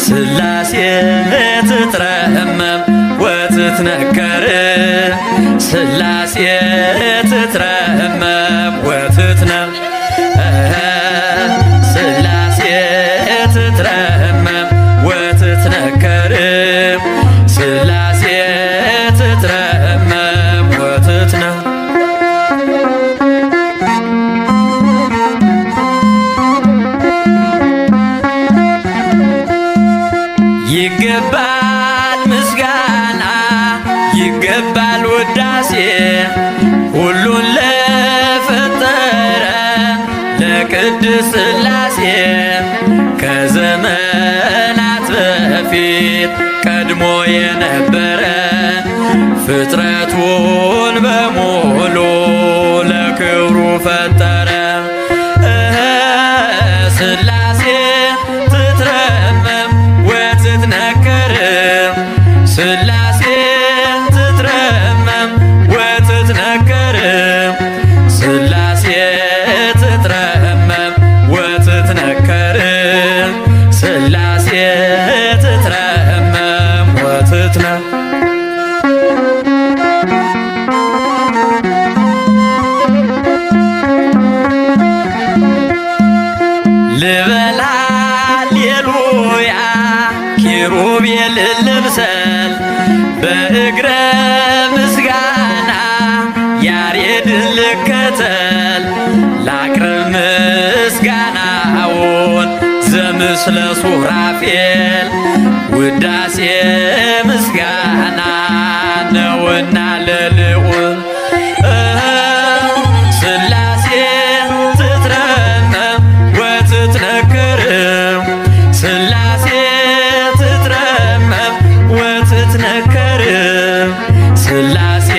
ሥላሴ ትትረመም ወትትነከር ሥላሴ ትትረመም ወትትነ ሥላሴ ትትረመም ወትትነከር ሥላሴ ትትረመም ወትትነ ይገባል ምስጋና ይገባል ውዳሴ ሁሉን ለፈጠረ ለቅድስት ሥላሴ ከዘመናት በፊት ቀድሞ የነበረ ፍጥረቱን በሙሉ ለክብሩ ፈጠረ። ሥላሴ ትትረመም ወትትነከር ሥላሴ ትትረመም ወትትነከር ሥላሴ ትትረመም ወትትነከር ሥላሴ ትትረመም ወትትነ ልበል ሃሌሉያ ኪሩቤል ልምሰል በእግረ ምስጋና ያሬድን ልከተል ላቅርብ ምስጋናውን ዘምስለ ሱራፌል ውዳሴ ምስጋና ነውና ለልዑል ሥላሴ ትትረመም ወትትነክር ሥላሴ ትትረመም ወትትነከር ሥላሴ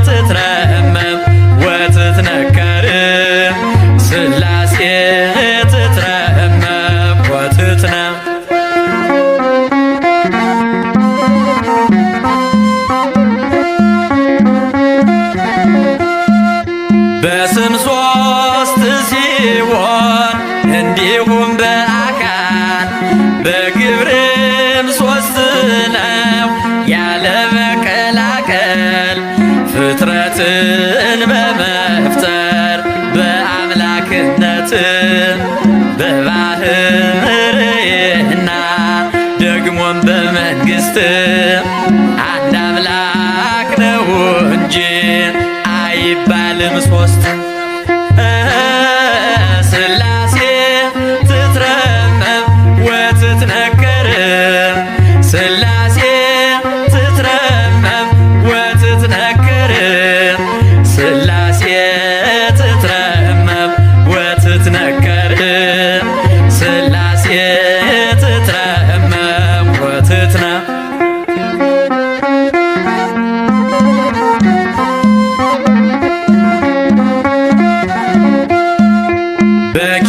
ትትረመም ወትትነከር ሥላሴ ትትረመም ወትትነ በስም ሶስት ሲሆን እንዲሁም በአካል በግብርም ሶስት ነው ያለ መቀላቀል ፍጥረትን በመፍጠር በአምላክነት በባህርና ደግሞም በመንግስት አንድ አምላክ ነው እንጂ አይባልም ሶስት። ሥላሴ ትትረመም ወትትነከር ሥላሴ ትትረመም ወትትነከር ሥላሴ ትትረመም ወትትነከር ሥላሴ ትትረመም ወትትነ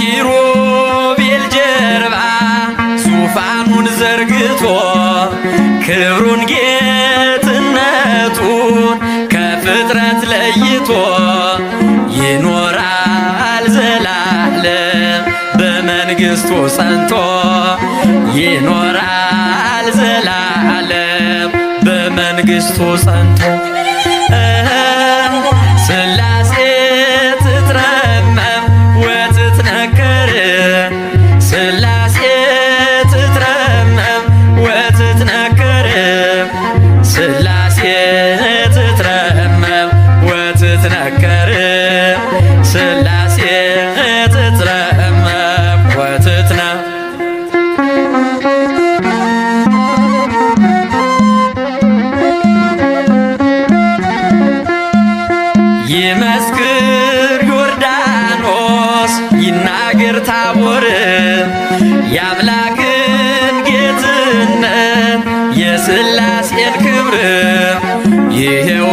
በኪሩቤል ጀርባ ዙፋኑን ዘርግቶ ክብሩን ጌትነቱን ከፍጥረት ለይቶ ይኖራል ዘላለም በመንግስቱ ጸንቶ ይኖራል ዘላለም በመንግስቱ ጸንቶ ሥላሴ ትትረመም ወትትነከር ሥላሴ ትትረመም ወትትነከር ሥላሴ ትትረመም ወትትነከር ሥላሴ ትትረመም ወትትነ ይመስክር ዮርዳኖስ ይናገር ታቦር የአምላክን ጌትነት የሥላሴን ክብር ይሄው።